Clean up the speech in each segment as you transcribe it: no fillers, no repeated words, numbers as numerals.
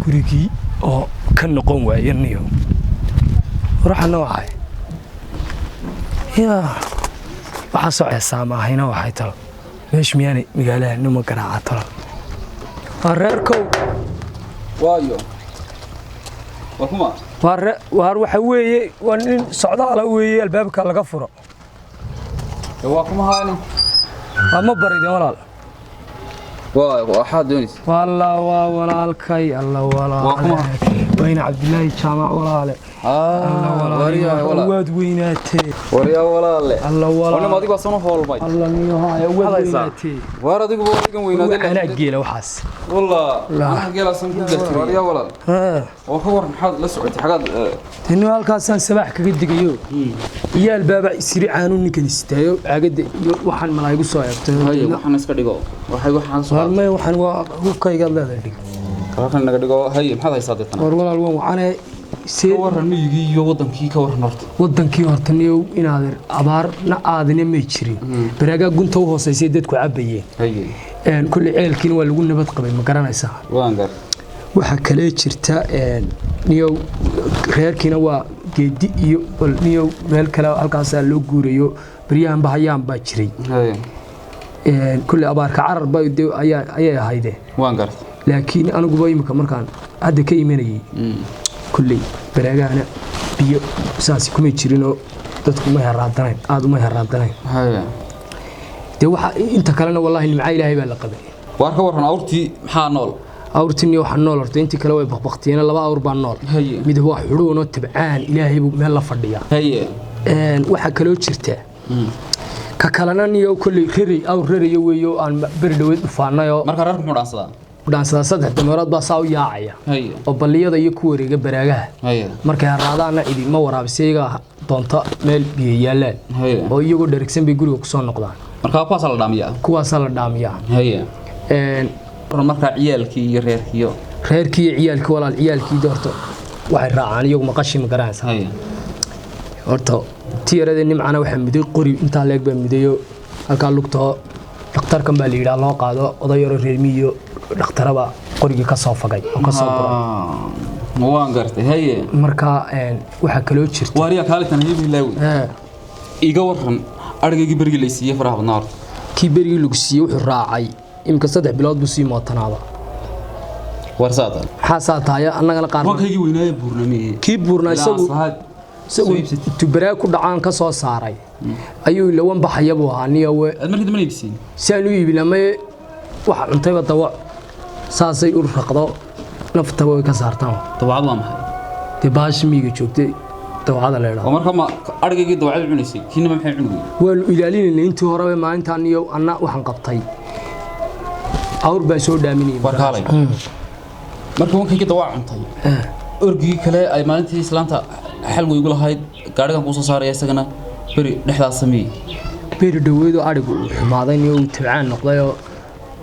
Gurigii oo ka noqon waaya niyo ruuxana waxay yaa waxaa soo ceesaama ahayna waxay talo meesh miyaanay magaalaha nima garaaca talo waa reerkow. Waayo, waa kuma? Waa waar waxa weeye, waa nin socdaala weeye, albaabka laga furo. Waa kuma haani? Waa ma barideen walaal. Waa waxaad doonaysa? Walla waa walaalkay alla. Waa kuma? Walaale wayna Cabdilaahi Jaamac walaale. Alla. Waryaa. Walaale. Walaal. Waad weynaatee. Waryaa walaale. Alla. Wanima walaal. Adigu waa sano hoolmay. Alla niyo haya waad Hadaysaa. weynaatee. Waar adigu waa adigan weynaaday. Anaa geela waxaas. Walla anaa geelaasan ku gartay, waryaa walaal. Haa. Oo ka waran, maxaad la socotay, xagaad? Tani halkaasaan sabaax kaga digayo iyo albaaba isiri caanu ninkan istaayo caagadda iyo waxaan malaayigu soo eegtay. Haye, waxaan iska dhigo, waxay waxaan soo War may, waxaan waa hubkaygaad leedahay, dhig. Halkan naga dhigo. Haye, maxaad haysaa deetana? War walaal, waan wacane see. Ka waran miyigii iyo wadankii, ka waran horta? Wadankii horta niyow inaad abaarna aadina may jirin, baraagaa gunta u hooseysay dadku cabayeen. Haye. Kolley ceelkiina waa lagu nabad qabay, ma garanaysaa? Waan gar. Waxaa kale jirta niyow reerkiina waa geedi iyo bal niyow meel kale halkaasaa loo guurayo, baryahan bahayaan baa jiray. Haye. Kolley abaarka carar ba dee ayay ahayde. Waan gartay. Laakiin aniguba imika markaan hadda ka imanayay, kolley baraagahana biyo saasi kumay jirinoo dadku ma heraadanayn, aada uma heraadanayn. Haye. Dee waxa inta kalena wallaahi nimca Ilaahay baa la qabay. Waar ka waran awrtii, maxaa nool? Awrtii waxaa nool horta intii kale way baqbaqtiyeen, laba awr baa nool. Haye. Mid waa xudhuunoo tabcaan Ilaahay buu meel la fadhiyaa. Haye. Waxaa kaloo jirta ka kalena niyo kolley rerey awr rerayo weeyo aan beri dhaweyd dhufaanayoo. Marka reerku muxuu dhaansadaa? Dhaansadaa saddex dameerood baa saa u yaacaya Haye. oo balliyada iyo ku wareega baraagaha. Haye. Markay haraadaana idi ma waraabisa, iyagaa doonta meel biyo yaallaan. Haye. Oo iyagoo dheragsan bay guriga kusoo noqdaan. Marka kuwaasaa la dhaamiyaa? Kuwaasaa la dhaamiyaa. Haye. Markaa ciyaalkii iyo reerkiiyo? Reerkii iyo ciyaalkii walaal, ciyaalkii horta waxay raacaan iyagu maqashi, ma garanaysaa? Haye. Horta ti yarada Nimcana waxaa muday qori intaa leeg baa mudayo halkaa lugtoo, dhakhtarkan baa la yidhaha loo qaado, oday yaro reer miyiyo dhakhtaraba qorigii ka soo fagay oo ka soo guray. Waan gartay, haye. Marka waxaa kaloo jirta Waaryaa kaalitan hibilaawi. Ee, Iga waran arigaygii berigii la siiyey faraha badnaa horta? Kii berigii lagu siiyey wuxuu raacay imika 3 bilood buu sii mootanaaba. War saatan. Maxaa saa tahay annagana qaar? Wankaygii weynaaye buurnamee? Kii buurnaa isagu isagu Soo iibsatay. Tubaraa ku dhacaan ka soo saaray ayuu lawan baxaya buu ahaa niyowe. Aad markii dambe iibsiin? Si aan u iibin ama waxa cuntayba dawac saasay u raqdo, naftaba way ka saartaan. Dawacad waa maxay? Dee baasha miyiga joogtay dawacada la Oo idhaahdo. Marka ma arigaygii dawacad cunaysay, kiinaba maxay cuni weyday? Waanu ilaalinaynay intii horeba maalintaan iyo anna waxaan qabtay awr baan soo dhaaminayay. War kaalay, marka wankaygii dawac cuntay, orgigii kale ay maalintii islaanta xalgu igu lahayd gaadhigan kuu soo saaraya isagana beri dhexdaas sameeyey? Beri dhoweedoo adhigu uu xumaaday niyo uu tabcaan noqdayoo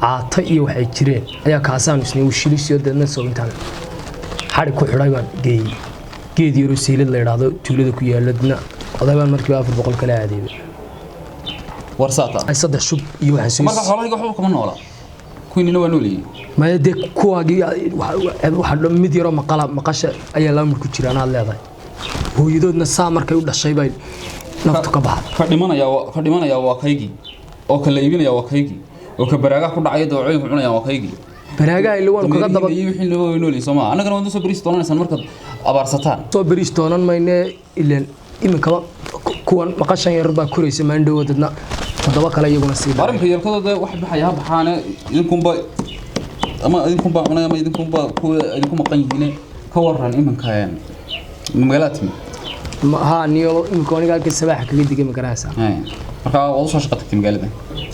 caata iyo waxay jireen ayaa kaasaan isnay uu shilisiyo, deedna soo intaan xadhig ku xidhay baan geeyey geed yaroo seylad la idhaahdo tuulada ku yaalo, dina oday baan markiiba 400 kala aadayba. War saata. Ay saddex shub iyo waxaan Marka soo xoolahayga waxba kama noola, kuwiinina waa noolayey. Maya dee kuwaagii waxa dhan mid yaroo maqala maqasha ayaa laba mid ku jira anaad leedahay, hooyadoodna saa markay u dhashay bay naftu ka baxday. Ka dhimanaya waa kaygii, oo ka la iibinaya waa kaygii, oo ka baraagaha ku dhacaya dawacooyinku cunayaan waa kaygii. Baraagaha ila waanu kaga daba Dameerihii iyo wixii noo way noolayey, soo maa annagana waad soo bariis doonanaysaan markaad abaarsataan. Soo beriis doonan mayne, ileen iminkaba kuwan maqashan yar baa koraysa maandhow, dadna toddoba kale iyaguna sii dhalay. Arrinka yeelkadooda wax baxaya ha baxaane, idinkunba ama idinkunbaa cunay ama idinkunba kuwa idinku maqan yihiine. Ka waran iminka magaalada timi? Haa niyo, iminka aniga halkan sabaaxa kaga digay, ma garanaysaa? Haye. Marka waad usoo shaqa tagtay magaalada?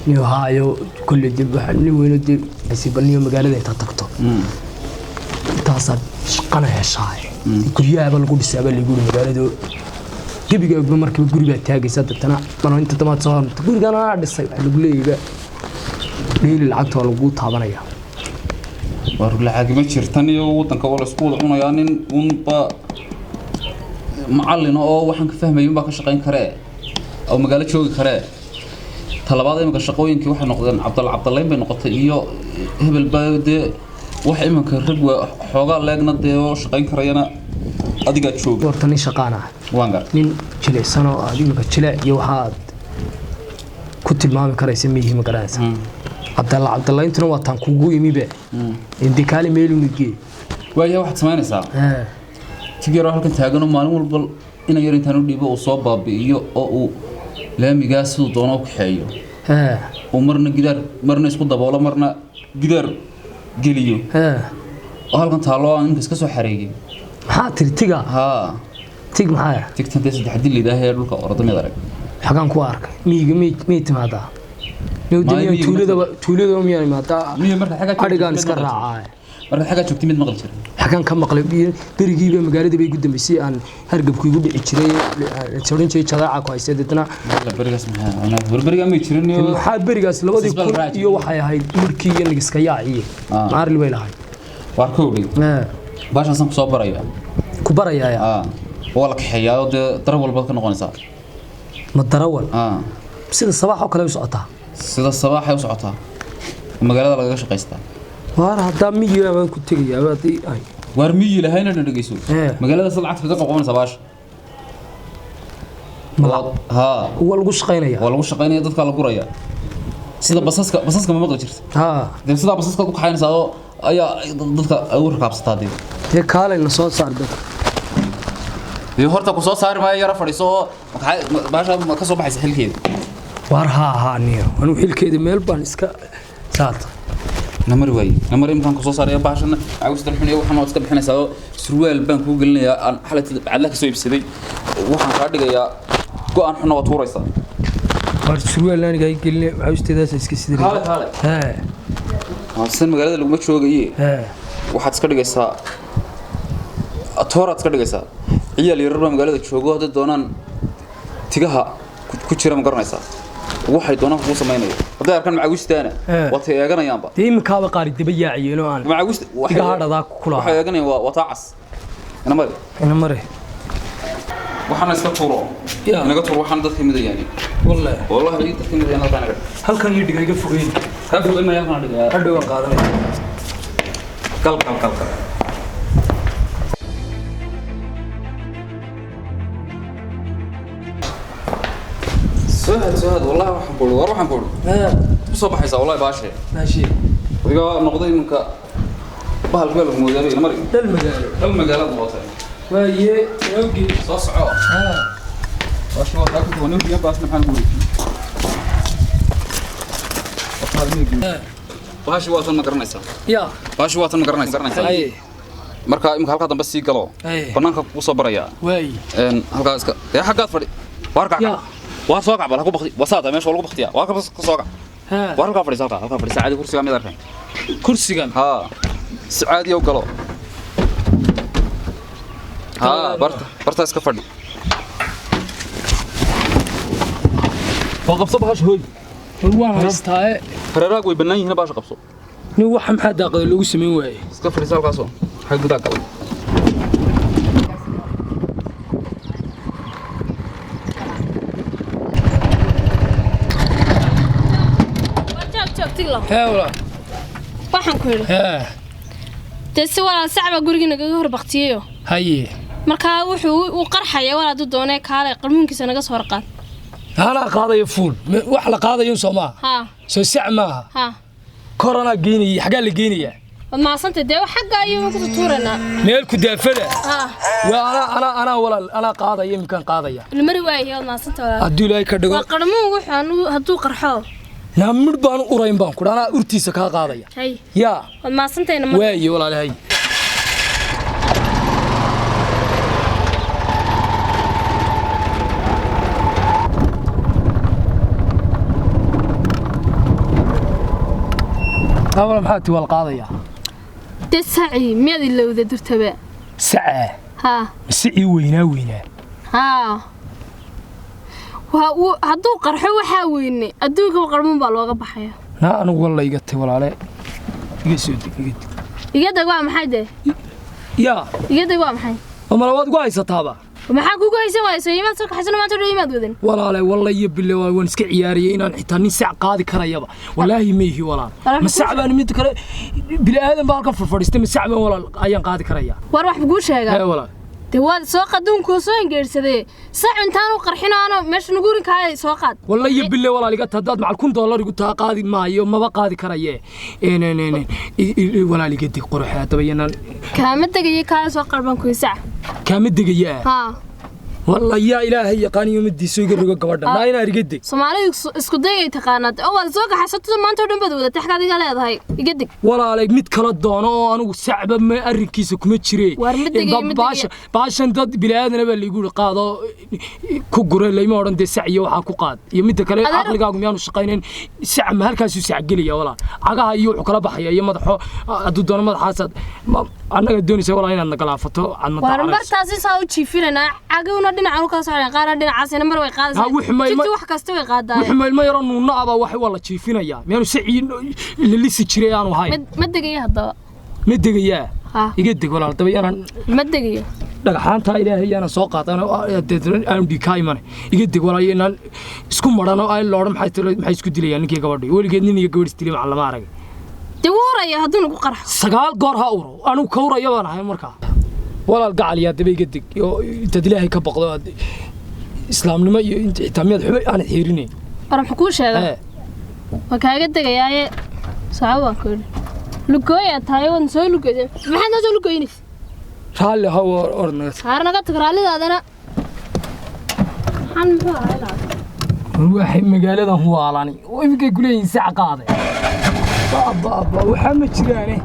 Niyo haayo, kolley dib waxa nin weyno dee bal niyo magaalada intaad tagto intaasaad shaqana heshaa, guryahaaba lagu dhisaaba lagu yiri magaaladu. Gebigaagba markiiba guri baa taagaysa, deetana mana inta damaad soo hormarta gurigan anaa dhisay waxa lagu leeyahay dheeli, lacagta waa lagu taabanaya. War lacag ma jirtan iyo wadanka waa la isku wada cunayaa. Nin unba macallin oo waxaan ka fahmayay unbaa ka shaqayn karee oo magaalo joogi karee. Talabaad, iminka shaqooyinkii waxay noqdeen Cabdalla Cabdallayn bay noqotay iyo hebel baa dee wax iminka rag waa xoogaa leegna dee oo shaqayn karayana adigaa jooga. Horta nin shaqaan ah waan gar nin jilicsan oo aad iminka jilec iyo waxaad ku tilmaami karaysa miyihi, ma garanaysa? Cabdalla Cabdallayntuna waa taan kugu yimibe indikaali meelunu gee. Waaya, waxaad samaynaysaa tig yaroo halkan taaganoo maalin walba ina yar intaan u dhiibo uu soo baabi'iyo oo uu laamigaas siduu doono u kaxeeyo, uu marna gidaar, marna isku daboolo, marna gidaar geliyo oo halkan taallo aan iminka iska soo xareeyey. Maxaa tiri tiga? Haa. Tig maxaa? Tigtan dee saddex dil idhaahee dhulka orodamid arag. Xagaan ku arkay miyiga miyay timaadaa? Maya, miyiga ma Tuuladaba, tuuladaba miyaan imaadaa? Miyo marka xaggaa joogtay Adhigaan mid iska maqli jiray. Raacaa. Marka xaggaa joogtay mid maqli jiray. Xagaan ka maqlay berigiiba magaalada bay igu dambeysay aan hargabku igu dhici jiray, odhan jiray jadaaca ku haystay deetana. Walla berigaas maxaa war berigaa may jirin iyo Maxaa berigaas labadii Sisbal kun raaci. iyo waxay ahayd murkii iyo nigiska yaaciye maarli bay lahayd. Waar ka ogey baashaasaan ku soo baraya. Ku barayaa? Aa, waa la kaxeeyaa oo dee darab walbaad ka noqonaysaa. Ma darawal? Aa. Sida sabaax oo kale u socotaa? Sida sabaaxay u socotaa, magaalada lagaga shaqaystaa. Waar haddaa miyiga baan ku tegayaa haddii ay Waar miyi lahayna na dhegeyso. Magaalada sad lacagta kaga qoqonaysaa baasha. Ma haa. Waa lagu shaqaynaya? Waa lagu shaqaynaya, dadkaa la guraya sida basaska. Basaska ma maqli jirta? Haa. Dee sidaa basaska ku kaxaynaysaa oo ayaa dadka ay u rakaabsataa dee. Dee kaalay na soo saar dadka. Dee horta ku soo saari maayo, yara fadhiiso oo baasha ma ka soo baxaysa xilkeeda. Waar haa haa, niyo anuu xilkeeda meel baan iska saarta. Namari waaye, namari imkaan ku soo saaraya baashana cawstan xun iyo waxaan waad iska bixinaysaa oo surwaal baan kuu gelinayaa aan xalay cadla ka soo iibsaday, waxaan kaa dhigayaa go-aan xunna waad tuuraysaa. Waar surwaal aniga ay geline, cawsteedaas iska sidii. Kaale, kaale. Hee. Waa san magaalada laguma joogaye. Hee. Waxaad iska dhigaysaa tooraad iska dhigaysaa, ciyaal yarar baa magaalada joogo, hadday doonaan tigaha ku jira, ma garanaysaa, waxay doonaan kugu samaynaya hadday arkaan macawistaana. Waatay eeganayaanba. Dee iminkaaba qaari daba yaaciyeen oo aan macawista tigaha dhadaa ku waxay lahaa. Eeganayaan waa taa cas ina mari. Ina mare. Waxaana iska tuuro. Ya. Inaga tuur, waxaana dadka midayaani. Wallahi. Wallahi dadka midayaan halkaa naga dhig. Halkan ii dhiga, iga fogeyn. Kaa fogeyn maya, halkaan dhigayaa. Hadhow waan qaadanaya. Gal gal gal gal. Soo had, wallahi waxaan ku war waxaan ku ku soo baxaysaa wallahi baashe. Maashe. Adiga noqday iminka bahalka baa lagu moodaabay, ina mari. Dhal magaalo. Dhal magaalada noqotay. Waaye ogi. Soo soco. Haa. Baashe waa kaa ku tuwan biyo baasna maxaan ku wareejiyey. Baashi waa tan, ma garanaysaa? Ya. Baashi waa tan, ma garanaysaa? Haye. Marka imika halkaa dambe sii galo. Haye. Banaanka kugu soo barayaa. Waaye. Halkaa iska dee xaggaad fadhi, waar kac. Ya. Waar soo kac, bal ha ku bakti, waa saata meesha waa lagu baktiyaa, waar ka soo kac. Haa. Waar halkaa fadhiisa, halkaa fadhiisa caadi, kursigaa mid arkan. Kursigan? Haa, si caadi u galo, haa, barta barta iska fadhi oo qabso bahasha hooy. Waan haystaaye. Hareeraagu way bannaan yihiin, bahasha qabso. Nin waxa maxaa daaqada loogu samayn waaye? Iska fadhiisa halkaasoo xag gudaa galay. War joog joog tiglo. Hee walaal. Waxaan ku idhi Hee. Dee si walaal sacba gurigii nagaga hor baktiyeyo. Haye. Markaa wuxuu uu qarxaya walaal hadduu doonee, kaalay qarmuunkiisa naga soo horqaad. Anaa qaadayo fuul. Wax la qaadayo soo maaha? Haa. Soo sac maaha? Haa. Koranaa geynaya, xaggaa la geynayaa? Waad mahadsantay, dee xagga ayuu ku tuuraynaa. Meel ku daafada. Haa. Waa anaa walaal, anaa qaadaya, iminkaan qaadaya. Lamari waayahay, waad mahadsantay walaal. Hadduu Ilaahay ka dhigo. Waa qarmuun wuxuu hadduu qarxo. Naa midh baanu urayn baan kudha, anaa urtiisa kaa qaadaya. Hay. Yaa. Waad mahadsantayna ma Waaye walaal, hay. Awal maxaa ti wal qaadaya? Dee saci miyaad ilowda durtaba? Sacaa? Haa. Mise ii weynaa weynaa? Haa. Hadduu qarxo waxaa weyne adduunka qarmuun baa looga baxaya. Naa anigu walla iga tay walaale, iga soo deg, iga deg. Iga deg waa maxay dee? Yaa? Iga deg waa maxay? Oo mala waad igu haysataaba? Maxaa kugu haysan waayso? Imaad soo kaxaysan maanta dhow imaad wadan. Walaale, walla iyo bille waan iska ciyaariyey inaan xitaa nin sac qaadi karayaba wallaahi meihi walaal. Ma sac baan mid kale bini aadan baa halkan fadhiistay, ma sac baan walaal ayaan qaadi karayaa? War wax buu sheegaa. Ee walaal. Dee waad soo qaduunkuu soo engeersadee, sac intaan u qarxin aano meesha nuguurin kaaya soo qaad. Walla iyo bille walaal iga hadaad macal $1000 igu taa qaadi maayo, maba qaadi karaye. Walaal iga deg qoraxe haddaba yanaan. Kaama degayo, kaaya soo qarban kuy sac. Kaama degayaa? Haa. Walla yaa ilaahay yaqaaniyo madiiso iga rogo gabadha naa inaan iga deg. Soomaalidu isku dayay taqaanaad oo waad soo kaxaysato maanta oo dhan baad wadatay, xagaad iga leedahay iga deg. Walaalay mid kala doono oo anigu sacba ma arrinkiisa kuma jire. War ma degayo, ma degayo. Baashan dad bini'aadana baa laygu yidhi qaado ku gure, layma odhan dee sac iyo waxaa ku qaad iyo midda kale. Caqligaagu miyaanu shaqaynayn? Sac ma halkaasuu sac gelaya walaal? Cagaha iyo wuxuu kala baxaya iyo madaxo hadduu doono madaxaasaad annaga doonaysa walaal inaad nagalaafato aadna Waar dacarayso. Martaasi saa u jiifinaynaa, cagowna dhinacan u kala socdaan, qaarna dhinacaasina mar way qaadaysaa. Ha, wixii Jigti wax kasta way qaadaa. Wuxuu mailmo yaroo nuunna abaa wax waa la jiifinayaa, miyaanu sacii la lisi jiray aanu ahayn? Ma degayo haddaba. Ma degayaa? Haa. Iga deg walaal daba yaanaan. Ma degayo. Dhagxaanta ilaahay yaana soo qaadan aanu dhiikaa imane, iga deg walaal inaan isku marano ay loodhan maxay tiro maxay isku dilayaan ninkii gabadhii weligeed nin iyo gabadh isdilay macallin lama arag. Dee wuu uraya hadduu nagu qarxo. 9 goor ha uro, anigu ka uraya baan ahay markaa walaal gacal yaa daba iga deg oo intaad ilaahay ka baqdo aad islaamnimo iyo inta xitaa miyaad xuba aanad xiirinayn. War muxuu kuu sheegay? Ee. Waan kaaga degayaaye soco baan ku yidhi. Lugooyaa tahay, waad soo lugoysay, maxaad noo soo lugoynaysa? Raalli ha orod naga Haar naga tag raallidaadana. Maxaan muxuu ahaa ilaa? Waxay magaaladan huwaalani oo iminkay kuleeyihiin sac qaaday baaba ba waxaa ma jiraane.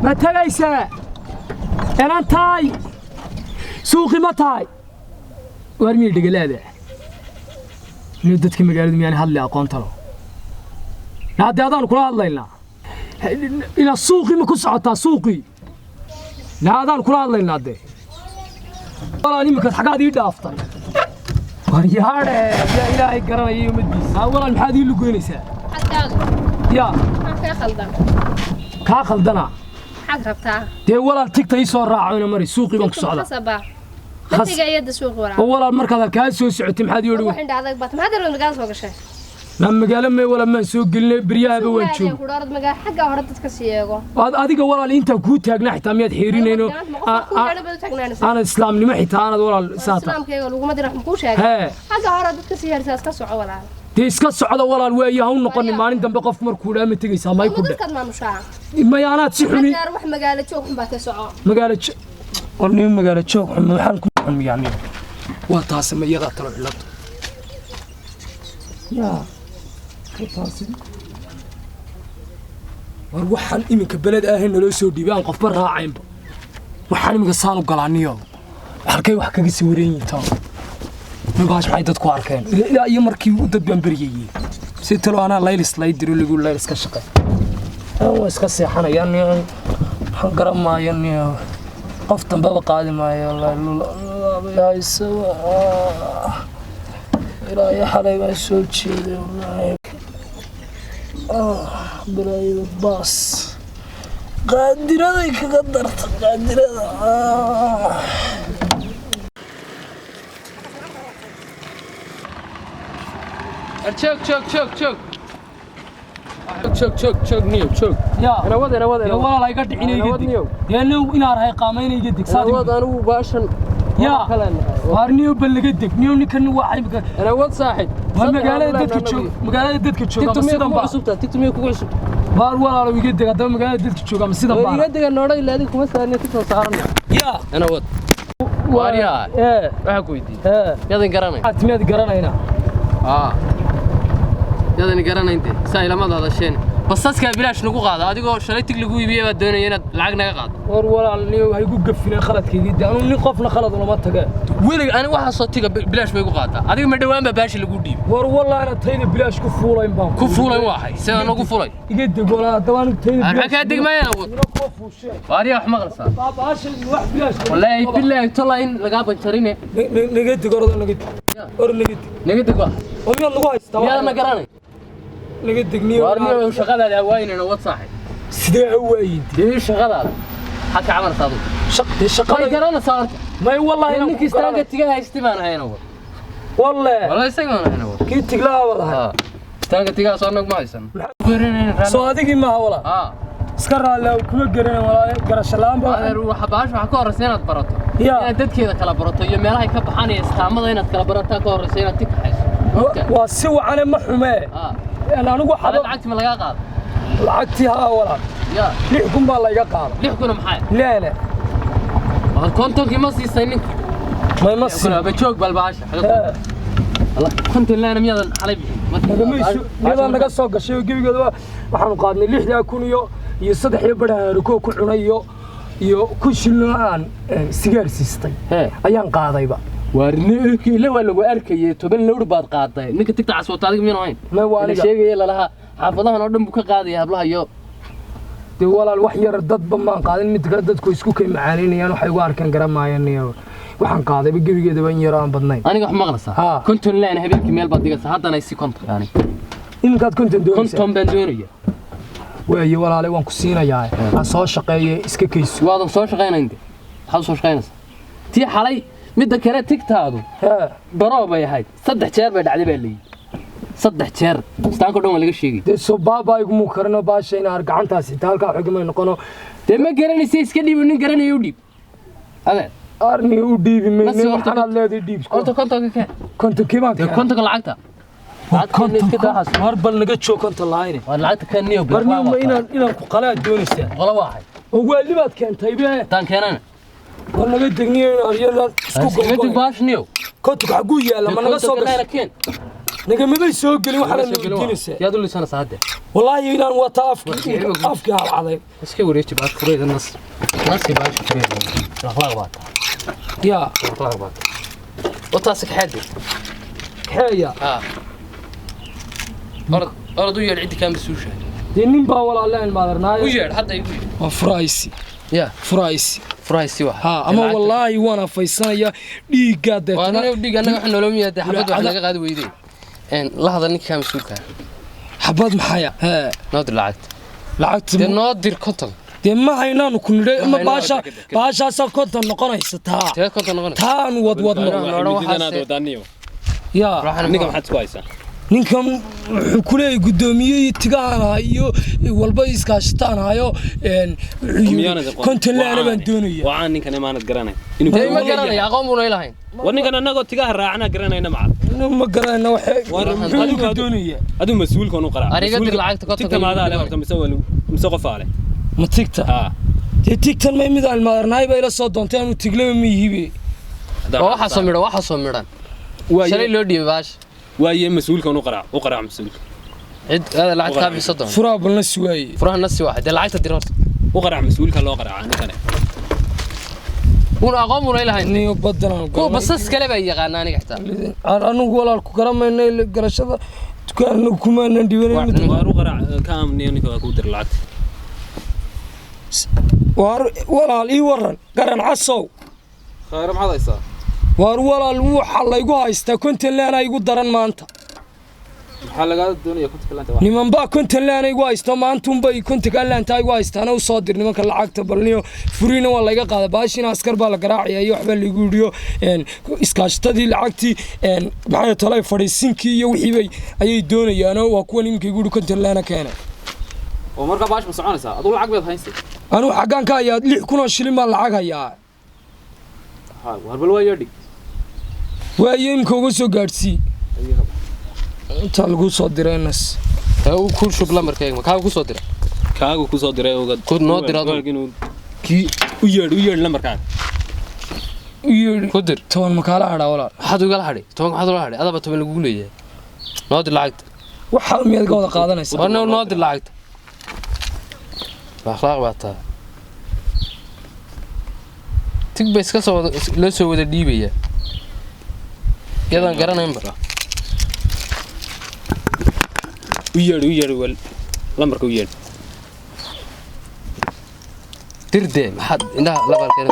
Ma tagaysaa enan tahay suuqi ma tahay? Waar miyay dhegalaada niyo dadka magaaladu miyaan hadli aqoon talo? Haddii adaanu kula hadlaynaa ilaa suuqii ma ku socotaa suuqii? Naadaan kula hadlaynaa dee walaal iminkaad xaggaad ii dhaaftay. War yaadhe yaa ilaahay garanaya ummaddiisa. Haa walaal, maxaad ii lugoynaysaa? Yaa kaa khaldana dee walaal, tigta ii soo raaco ina mari, suuqii baan ku socdaa. Oo walaal markaad halkaa soo socotay maxaad ii odhan? Ma magaalo may walaal maan soo gelinay, beryahaba waan jooga. Waad adiga walaal intaan kuu taagnaa xitaa miyaad xiirinayno aanad islaamnimo xitaa aanad walaal saata hee dee iska socda walaal weeye ha u noqonin maalin dambe qofku markuu dhaa ma tegaysaa may ku dhe may anaad si xuni magaalo war nin magaalo joog xun maxaan ku xun miyaa waa taasi ma iyadaa talo xilado yaa taasi. War waxaan iminka beled ahayn naloo soo dhiibay aan qofba raacaynba, waxaan iminka saan u galaaniyo halkay wax kaga sawiran yihiin taa ninkaas maxay dadku arkeen ilaa iyo markii dad baan beryayey si talo anaa laylis lay diro lagu laylis ka shaqey waa iska seexanaya nin waxaan garan maayo nin qof dambeba qaadi maayo hayse ilaa iyo xalay baan soo jeeday wallaahi balaayo baas qaadiraday kaga darta qaadirada. Joog, joog, joog, joog, joog, joog, joog niyow, joog. Yaa. Ina wad, ina wad, ina dee wad. walaal iga dhicina iga deg dee anigu inaan rahay qaamayna iga deg Ina saad wad anigu baashan. Yaa. Waar niyo bal laga deg niyo ninkan waa imika. Ina wad saaxib. Waar magaalada dadka joog, magaalada dadka jooga ama Tigtu sidan kugu ba cusubta, tigtu miyay kugu cusub? Waar walaalo iga deg haddaba magaalada dadka jooga ama sidan War baa iga dega noodha ilaa adiga kuma saarnay tigta saaran. Yaa. Ina wad. Waaryaa. Ee. Waxaan ku weydiiyey. Ee. Yaadan garanayn? Aad miyaad garanaynaa? Aa. Yaadan garanayn dee. Saa ilamada hadasheen. Basaska bilaash nagu qaada adigoo shalay tig lagu iibiyey baad doonaya inaad lacag naga qaado. War walaalniyo ha igu gafineen khaladkaygii dee, anuu nin qofna khalad ulama tage. Weliga ani waxaasoo tiga bilaash bay igu qaataa. Adiga ma dhowaan baa baashi lagu dhiibay. War wallahi tayda bilaash ku fuulayn baan. Ku fuulay waa hay sida nagu fulay. Iga deg walaal, haddaba anigu tayda maxaa kaa degmaayana wad? Kuma fuusheen. Waariya wax maqlaysaa? Baasha wax bilaash. Wallaahi billaahi tolla in lagaa banjarine. Naga deg orda, naga deg or, naga deg. Naga deg waa. Oo miyaad nagu haystaa? Miyaad na garanay? Naga degniyo. Waarniyo shaqadaada hawaayinayna wad saaxib. Sidee hawaayin? Dee shaqadaada maxaad ka cabanaysaa adigu? Shaqdee way shaqada garanaysaa horta. May wallahi inaan ninkii ku garanay. istaanka tiga haystay baan ahayna wad. Walle. Wallahi isaga baan ahayna wad. Kii tiglaha wadahay. Haa, istaanka tigaha soo nag ma haysan. Soo adigii maaha walaal? Haa. Iska raalli ah, kuma garanay walaal, garasho la'aan baa. Adeer, waxa baasha waxaa ka horreysa inaad barato. Ya. Inaad dadkeeda kala barato iyo meelahay ka baxaan iyo istaamada inaad kala barataa ka horreysa inaad tig kaxayso. Mogta? Waa si wacane, ma xumee. Haa. Anigu Hada xabo lacagti ma lagaa qaado? Lacagtii haa walaal. Ya. 6,000 baa layga qaada. 6,000 maxay? Leele. Waad kontonkii ma siisay ninka? May ma siin. Kuna ba joog bal baasha. Hee. Allah, 50 laana miyaadan xalay bixin? Nagamayso miyadaa naga soo gashay oo gebigeeda waxaanu qaadnay 6,000 iyo saddex iyo badh haarukoo ku cunay iyo ku shilno aan sigaar siistay. Hee. Ayaan qaadayba. Waarni ila waa lagu arkayay 10 lawr baad qaaday. Ninka tigta cas wata adiga miyaan ahayn? May waa Ila aniga. sheegaya lalahaa xaafadahan oo dhan buu ka qaadaya hablaha iyo Dee walaal wax yar dadba maan qaadin, mid kale dadku isku kay macaanaynayaan waxay ugu arkeen garamaayaan iyo waxaan qaadayba gebigeedaba in yar aan badnayn. Aniga wax maqlaysaa? Haa. 50 laan habeenkii meel baad dhigaysaa, haddana isi 50 yani. Iminkaad 50 doonaysaa? 50 baan doonaya. Waaye walaale, waan ku siinayaa, aan soo shaqeeye iska kayso. Waadan soo shaqaynayn de. Maxaad u soo shaqaynaysaa? Tii xalay midda kale tigtaadu Hee. baroo bay ahayd. 3 jeer bay dhacday baa layidhi. 3 jeer. Istaanka dhan waa laga sheegay. Dee soo baaba igumuu karino baasha inaan gacantaas xitaa halkaa xogimay noqono. Dee ma garanaysa, iska dhiib, nin garanaya u dhiib. Adeer. Arni u dhiibi mayne. Nasi horta waxaanaad leedahay dhiib. Horta kontonka keen. 50kii baan Dee keenay. kontonka lacagta. Lacagta keen iska daa xas. War bal naga joog 50 laayne. Waa lacagta keen niyo. War niyo ma inaan ku qalaa doonaysaa? Qolo waa ahay. Oo waali baad keentay be. Taan keenana. War naga degniyo inaan yalaan isku Iskaga dib gogoy. baash niyo. 50ka xaguu yaalla ma naga soo gashay? Keen. Nagamabay soo gelin waxaana na weydiinaysaa. Yaad u lisanaysaa hadde. Wallaahi inaan wata afkii afkii halcaday. Iska wareeji baash fureeda nas. Nasi baash fureeda. Akhlaaq baa tahay. Yaa. Akhlaaq baa tahay. Wataas ka xeedi. Kaxeeya. Haa. Orod orod u yeedh ciddi kaa masuusha. Dee nin baa walaaleen U maadarnaayo. yeedh hadda igu yeedh. Waa furaysi. Ya. Furaysi. Furaysi wax. Haa, ama wallaahi waan afaysanaya dhiiggaa Waa deetana. aniga dhiig annaga wax nolol miyaa dee xabad wax naga qaadi weydey. Een la hadal ninka kaa masuulka. Xabad maxaya? Hee. Noo dir lacagta. Lacagta. Dee noo dir 50. Dee ma haynaanu ku nidhay ama hayno, baasha baashaasaa 50 noqonaysa taa. Tee 50 noqonaysa. Taanu wadwadno. Waxaas- wadaaniyo. Yaa. Ninka maxaad isku haysaa? Ninkan wuxuu ku leeyahay guddoomiye iyo tigahan hayo walba iskaashataan hayo wuxuu yidhi Miyaanad aqoon? 50 laana baan doonaya. Waa ninkan imaanad garanay inuu Dee ma garanaya, aqoon buuna ilahayn. War ninkan annagoo tigaha raacna garanayna macal. Ma garanayna waxa War muxuu ninka doonaya. Adigu mas-uulkan u qaraac. Ariga dir lacagta 50. Tigta maadaa leh horta mise waa mise qof aa leh? Ma tigta? Haa. Dee tigtan may mid aan maadarnaay ba ila soo doontay, aanu tiglaba ma yihibe. Waa waxaa soo midhan, waxaa soo midhan. Shalay loo dhiibay baash. Waaye mas-uulkan u qaraac, u qaraac mas-uulka. Cid aada lacag kaa bixiso doon. Furaa balna suwaaye. Furaha nasi waxa dee lacagta dir horta. U qaraac mas-uulka loo qaraaca ninkane. Uuna aqoon buuna ilahayn. Niyo badan aan Kuwa basas kale baa yaqaana aniga xitaa. Anigu walaalku garamayna garashada dukaanna kumaanan dhibanan. Waar u qaraac ka amniyo ninka waa kuu dir lacagta. Waar walaal ii waran garan casow. Khayr, maxaad haysaa? Waar walaal waxa laygu haystaa 50 laana igu daran maanta. Maxaa lagaa doonaya 50 laanta? Niman baa 50 laana igu haysto maantunbay 50-ka laanta igu haystaana, u soo dir nimanka lacagta balniyo furiina waa layga qaada baashina, askar baa la garaacaya iyo waxbaa laygu yidhiyo iskaashatadii lacagtii maxay talay fadhiisinkii iyo wixii bay ayay doonayaanoo waa kuwan iminka igu yidhi 50 laana keena. Oo markaa baash ma soconaysaa? Adigu lacag baad haynsa. Anugu xaggaan ka hayaa? 6,000 oo shilin baan lacag hayaa. Haa, war bal waa yeedhig. Waayo iminka uga soo gaadhsii intaa lagu soo diray nas. Ee uu ku shub lambarkayga, kaa ku soo dira. Kaagu ku soo diray uga. Ku noo dir adigu. Inuu kii u yeedh, u yeedh lambarkaaga. U yeedhi. Ku dir. 10 makaala hadhaa walaal. Maxaad ugala hadhay 10? Maxaad ugala hadhay? Adaba 10 lagugu leeyahay. Noo dir lacagta. Waxaa miyaad ka wada qaadanaysaa? War noo dir lacagta. Akhlaaq baa taa. Tig bay iska soo loo soo wada dhiibaya. Iyadaan garanaynba. U yeedh, u yeedh wal lambarka u yeedh. Dirdee maxaad indhaha la barkeen?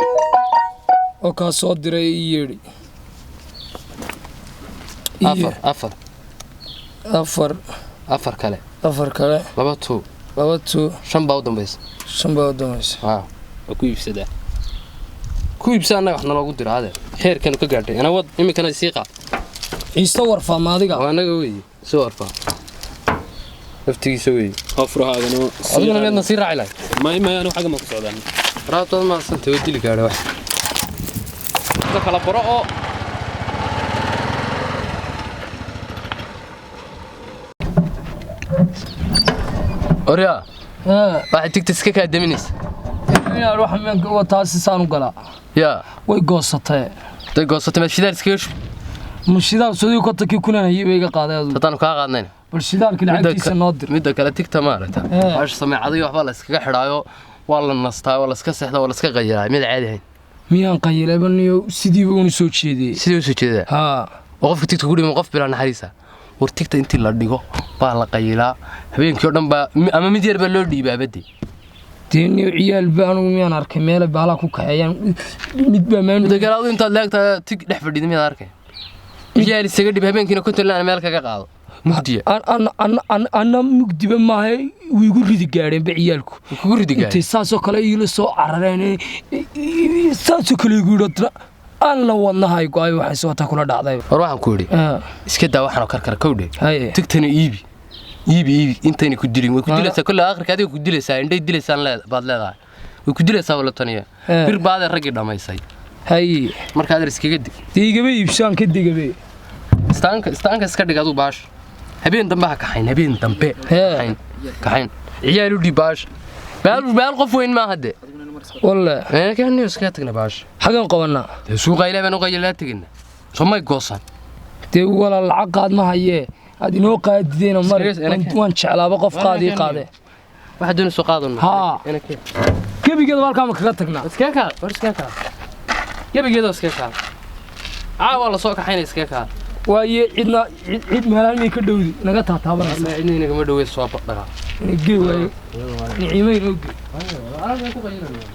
Oo kaa soo diray ii yeedhi. 4 4 4 4 kale. 4 kale. 2 2 2 2 5 baa u dambaysa. 5 baa u dambaysa. Haa. Waa ku iibsadaa. Ku iibsa annaga wax naloogu dira adeer. Xeerkanu ka gaadhay. Ana wad iminkana sii qaad. Ciise warfaa ma adiga? Waa annaga weeye. Soo warfaa. Laftigiisa weeye. Afrahaagana. Adiguna miyaadna sii raaci lahayd? May anigu xagga ma ku socdaan. Raabtood ma santay way dili gaadhay wax. Dadka kala baro oo Orya. Waxay tigta iska kaa daminaysa. Inaan wax meen wataa si saan u galaa. Yaa. Way goosatay. Day goosatay ma shidaal iskaga shub. Ma shidaal soo kontonkii kunaan ayay iga qaaday adigu. Tataanu kaa qaadnayna. Bal shidaalka lacagtiisa noo dir. Midda kale tigta ma aragta. Waash sameecadayo waxba la iskaga xidhaayo, waa la nastaa, waa la iska seexdaa, waa la iska qayiraa, mid caadi ahayn. Miyaan qayilayba niyo sidiiba uuna soo jeediyey. Sidii u soo jeedaa? Haa. Oo qofka tigta ku dhimo qof bilaa naxariisa. War tigta intii la dhigo baa la qayilaa, habeenkii oo dhan baa ama mid yar baa loo dhiibaa badii. Dee niyo ciyaal baa anigu miyaan arkay meelo baalaha ku kaxeeyaan mid baa maan. Midda kale adigu intaad leegtahay tig dhex fadhida miyaad arkay? Ciyaal isaga dhib habeenkiina konton laan meel kaga qaado. Mugdiya. Anna mugdiba maaha way igu ridi gaadheenba ciyaalku. Kugu ridi gaadheen? Intay saasoo kale iila soo carareen saasoo kale igu yidhi aan la wadnahay go'ay waxay soo wataa kula dhacday. War waxaan ku yidhi iska daa waxaan oo karkar kow dhe. Tigtana iibi. Iibi iibi intayna ku dilin way ku dilaysaa kolley aakhirka adiga ku dilaysaa indhay dilaysaan baad leedahay. Way ku dilaysaa wala taniya. Bir baad raggii dhamaysay. Haye. Marka aad iskaga dig. Dee igaba iibsaan ka digabe. Istaanka iska dhig adigu baash. Habeen dambe ha kaxayn, habeen dambe. Kaxayn. Kaxayn. Ciyaal u dhib baash. Baal qof weyn ma hadde. Wallahi. Ee kan niyo iska tagna baash. Xagan qabanaa. Dee suuqa ilaa baan u qayilaa tagina. Soo may goosan. Dee wala lacag qaad ma haye. Aad inoo qaadideena mar waan jeclaaba qof qaadi qaade. Waxa doonayso qaadan. Haa. Gebigeeda halka ma kaga tagnaa. Iska ka, war iska ka. Gebigeeda iska ka. Caawa la soo kaxayna iska ka. Waaye cidna cid meelahan may ka dhowdi naga taataabanaysa. Cidna nagama dhowey soo badhaqa. Gee waaye. Nicimay noo gee. Alaabta ku qaylinaya.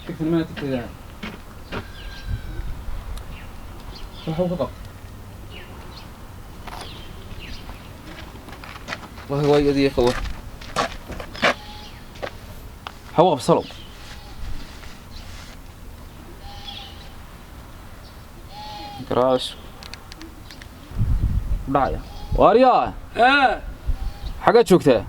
Tigtan ma tigtida. Waxa uu ka qab. Waxa way adiga qabo. Hawa qabsalo. Garaash. Dhacaya. Waaryaa. Xagaa joogtaa?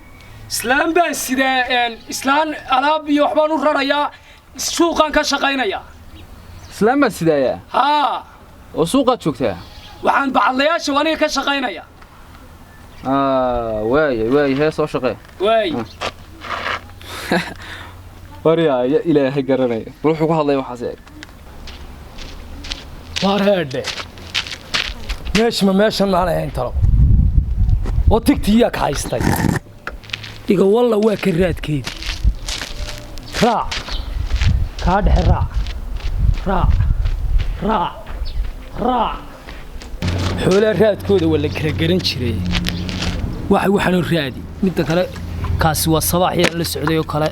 Islaan baan sidaa islaan alaab iyo waxbaan u rarayaa suuqaan ka shaqaynayaa. Islaan baan sidaaya? Haa. Oo suuqaad joogtaa? Waxaan bacadlayaasha aniga ka shaqaynayaa. Waay waay hee soo shaqee. Waay. Waaryaa ya ilaahay garanaya. Bal wuxuu ku hadlaya waxaas eeg. Waar heedhe. Meesha ma meeshan maan ahayn talo. Oo tigtiyaa ka haystay. Iga walla waa ka raadkeedii. Raac. Kaa dhexe raac. Raac. Raac. Raac. Xoolaha raadkooda waa la kala garan jiray. Waxa waxaanu raadi. Midda kale kaasi waa sabaaxii la socday oo kale.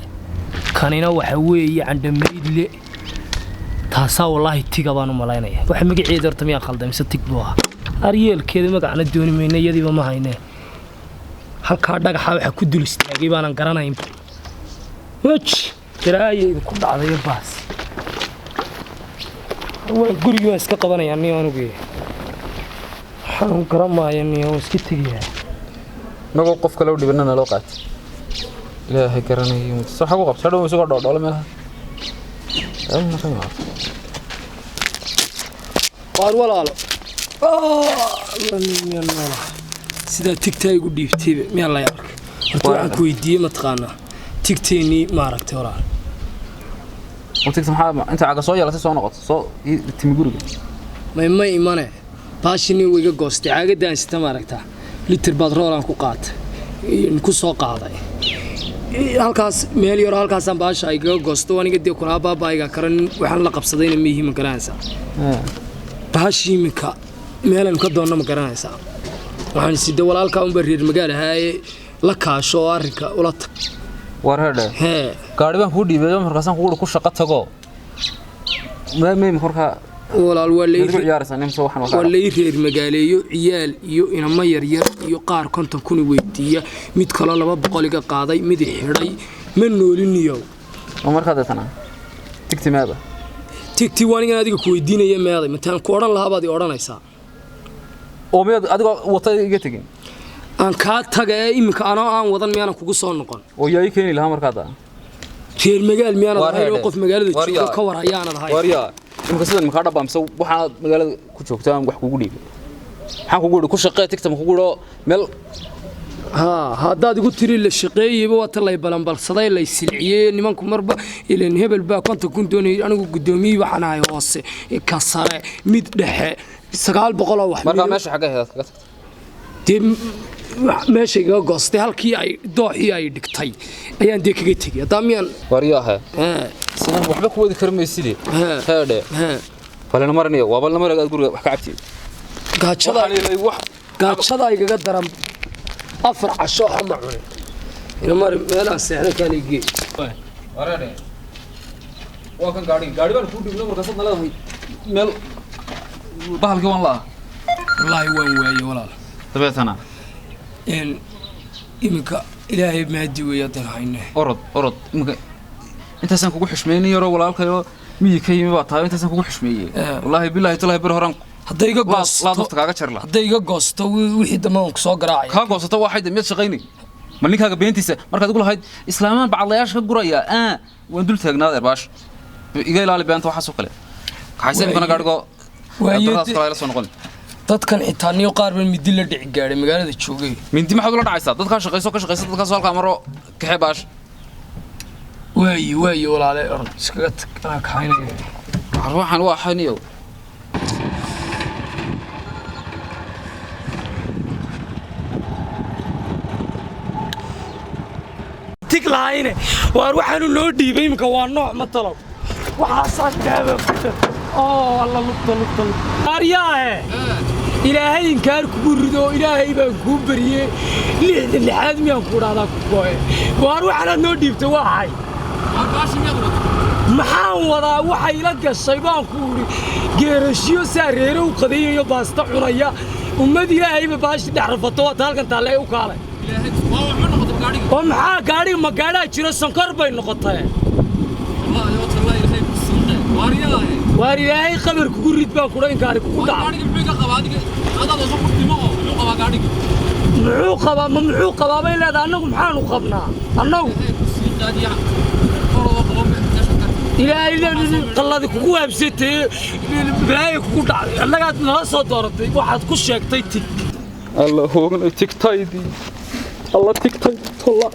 Kanina waxa weeye candhamaydle. Taasaa wallaahi tiga baan u malaynayaa. Waxa magaceeda horta miyaan khalday mise tig buu ahaa. Aryeelkeeda magacna dooni mayna iyadiiba ma haynee. Halkaa dhagaxa waxa ku dul istaagay baanan garanayn. Waj jaraayay ku dhacday baas. Waa guriga waan iska qabanayaa niyo anigu. Waxaan garamayaa niyo waan iska tegayaa. Nagoo qof kale u dhibanana loo qaatay. Ilaahay garanayo. Sax ugu qabta dhow isagoo dhoodhoole meelaha. Waar walaalo. Sidaa tigtaa igu dhiibtayba miyaa la arkay. Horta waxaan ku weydiiyey mataqaanaa tigteennii ma aragtay walaal. Tigta maxaa inta caga soo yeelatay soo noqotay soo timi guriga. May imane. Baashinii way iga goostay caagadaan sita ma aragtaa. Litir batroolaan ku qaatay, ku soo qaaday halkaas meel yaro, halkaasaan baasha ay kaga goosto. Aniga dee kulaa baabaayiga karan, waxaan la qabsadayna miihi, ma garanaysaa? Baashii iminka meelaynu ka doonno, ma garanaysaa? Waxaan side walaalkaa unbaa reer magaal ahaaye, la kaasho oo arrinka ula tag. War hedhe. Hee. Gaari baan kuu dhiibay, markaasaan kugu ku shaqo tago. Ma markaa Walaal, waa mid ku ciyaaraysaa nin soo waxaan waa lay reer magaaleeyo, ciyaal iyo inamo yaryar iyo qaar 50,000 weydiiya, mid kaloo 200 iga qaaday, mid i xidhay, ma nooliniyow. Oo markaa deetana tigti meeda? Tigti waa anigan adiga ku weydiinaya, meeday? Mataan ku odhan lahaa baad i odhanaysaa. Oo miyaad adigoo wata iga tegin? Aan kaa taga ee iminka anoo aan wadan miyaanan kugu soo noqon? Oo yaa ii keeni lahaa markaa daa? Reer magaal miyaanad Waar ahayn oo heedhe. qof magaalada Waar jooga yaa. ka war hayaanad ahayn? Waaryaa, imika sidan makaa dhabaa mise waxaanaad magaalada ku joogtaa aan wax kugu dhiibay? Maxaan kugu idhi? Ku shaqee tigta ma kugu idhi oo meel Haa, haddaad igu tiri la shaqeeyeyba, waa ta lay balanbalsaday, lay silciyey nimanku marba. Ilan hebel baa 50,000 doonayay, anigu guddoomiyey waxaan ahay hoose, ka sare, mid dhexe, 900 oo wax. Markaa meesha xagga heedaad kaga tagtay? Dee meesha igaga goostay, halkii ay dooxii ay dhigtay ayaan dee kaga tegey, haddaa miyaan? Waaryaahe. Hee. Sidan waxba ku wadi kari mayside. Hee. Heedhe. Hee. Balena marinayo, waa balna marag aad guriga wax ka cabtid. Gaajada. Waxaan ilay wax. Gaajada igaga daran, 4 casho xama cunin. Ina mari meelaan seexda kaaligee. Wareedhe, waa kan gaadhi, gaadhi baan kuu dhiibnay, markaasaad na leedahay meel bahalkii waan la'ah. Wallaahi waan waayey, walaal. Dabeetana In iminka ilaahay maadi weeye haddaan hayne. Orod, orod, iminka intaasaan kugu xushmeeyey yaroo walaalkayoo miyi ka yimi baa tahay, intaasaan kugu xushmeeyey. Wallaahi bilaahi talaahi beri horaan Hadday iga laa laa goosto dafta kaaga jar laha. Hadday iga goosto, wixii dambe waan kusoo garaacaya. Kaa goosato waxay miyaad shaqaynay? Ma ninkaaga beentiisa markaad igu lahayd islaamaan bacadlayaasha ka guraya, waan dul taagnaa adeer. Baash iga ilaali beenta, waxaas oo kale kaxaysa imkana gaadhigoo Waayo daradaas kale la soo noqon. Dadkan xitaa niyo qaar baan midi la dhici gaadhay magaalada joogay. Mindi maxaad ula dhacaysaa? Dadkaa shaqayso, ka shaqaysa dadkaas halkaa maro, kaxee baash. Waayi, waayi walaale, orod iskaga tag, anaa kaxaynaya. Waxaan waa xaniyow. Tig lahayne waar waxaanu noo dhiibay iminka waa nooc matalow, waxaasaa daaba ku dar oo alla lugta lugta lugta. Aryaahe, ilaahay inkaar kugu rido, ilaahay baan kuu bariyey, lixda lixaad miyaan ku dhahdaa ku gooye? Waar waxaanaad noo dhiibtay waa xay? Maxaan wadaa? Waxay ila gashay baan ku idhi geerashiyo saa reere u qadayayo, baasta cunaya, ummad ilaahayba baashi dhex rafato, waa ta halkan taalle u kaalay. Oo maxaa gaadhiga ma gaadhaa jiro? Sonkor bay noqotay. Waar ilaahay qabar kugu rid baan kudha, inkaari kugu dhaca. Muxuu qabaa? Ma muxuu qabaa bay leedahay? Annagu maxaanu qabnaa annagu? Ilaahay qalladi kugu waabsatee, balaayo kugu dhacday, annagaad nala soo dooratay, waxaad ku sheegtay tig. Alla hoognay tigtaydii, alla tigtay tolla.